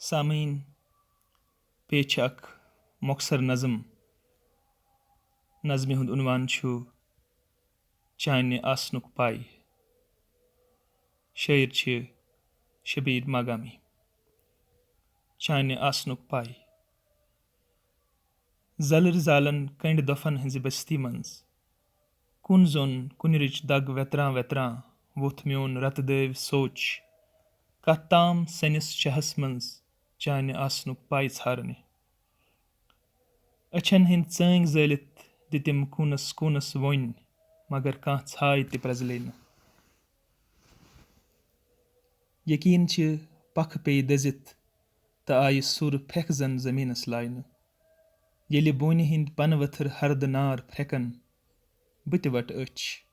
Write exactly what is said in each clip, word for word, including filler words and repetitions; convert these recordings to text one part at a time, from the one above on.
سامعین، پیش چھِ اکھ مۄخصر نظم۔ نظمہِ ہُنٛد عنوان چھُ چانہِ آسنُک پاے۔ شٲعر چھِ شبیر ماگامی۔ چانہِ آسنُک پاے۔ زلٕر زالن کنڈِ دۄپھن ہٕنزِ بستی منز۔ کُن زوٚن کُنہِ رٕچ دگ ویتران ویتران ووٚتھ میون رتہٕ دٲوۍ سونچ۔ کتھ تام سٔنِس شہس منز چانہِ آسنُک پاے ژھارنہِ۔ أچھن ہٕندۍ ژٲنگۍ زٲلِتھ دِتِم کوٗنس کوٗنس وۄنۍ، مگر کانہہ ژھاے تہِ پرزلے نہٕ۔ یقین چھِ پکھٕ پیٚیہِ دٔزِتھ تہٕ آیہِ سُر پھٮ۪کھ زن زمینس لاینہٕ۔ ییٚلہِ بونہِ ہٕندۍ پنہٕ ؤتھٕر ہردٕ نار پھرٮ۪کن، بہٕ تہِ وٹہٕ أچھ۔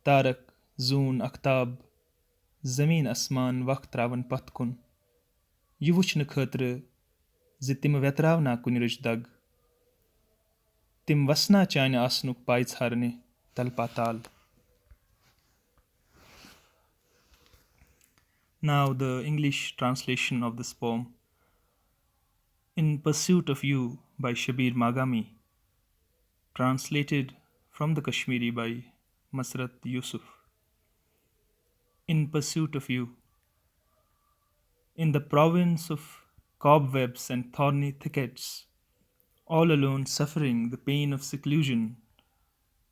تارک، زوٗن، اختاب، زمین آسمان وق تراون پتھ کُن۔ یہِ وُچھنہٕ خٲطرٕ زِ تِم ویتراونا کُنہِ رٕچ دگ۔ تِم وسنا چانہِ آسنُک پاے ژھارنہِ تل پاتال۔ Now the English translation of this poem, In Pursuit of You by Shabir Magami, translated from the Kashmiri by Masrat Yusuf. In pursuit of you. In the province of cobwebs and thorny thickets, all alone suffering the pain of seclusion,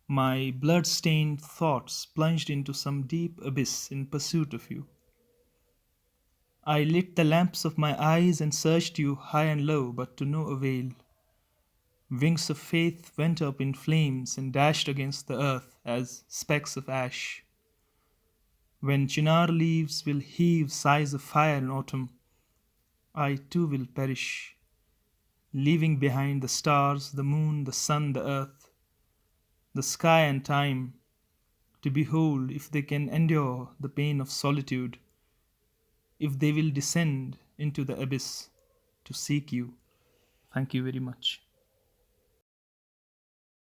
my blood-stained thoughts plunged into some deep abyss in pursuit of you. I lit the lamps of my eyes and searched you high and low, but to no avail. Wings of faith went up in flames and dashed against the earth as specks of ash. When chinar leaves will heave sighs of fire in autumn, I too will perish, leaving behind the stars, the moon, the sun, the earth, the sky and time, to behold if they can endure the pain of solitude, if they will descend into the abyss to seek you. Thank you very much.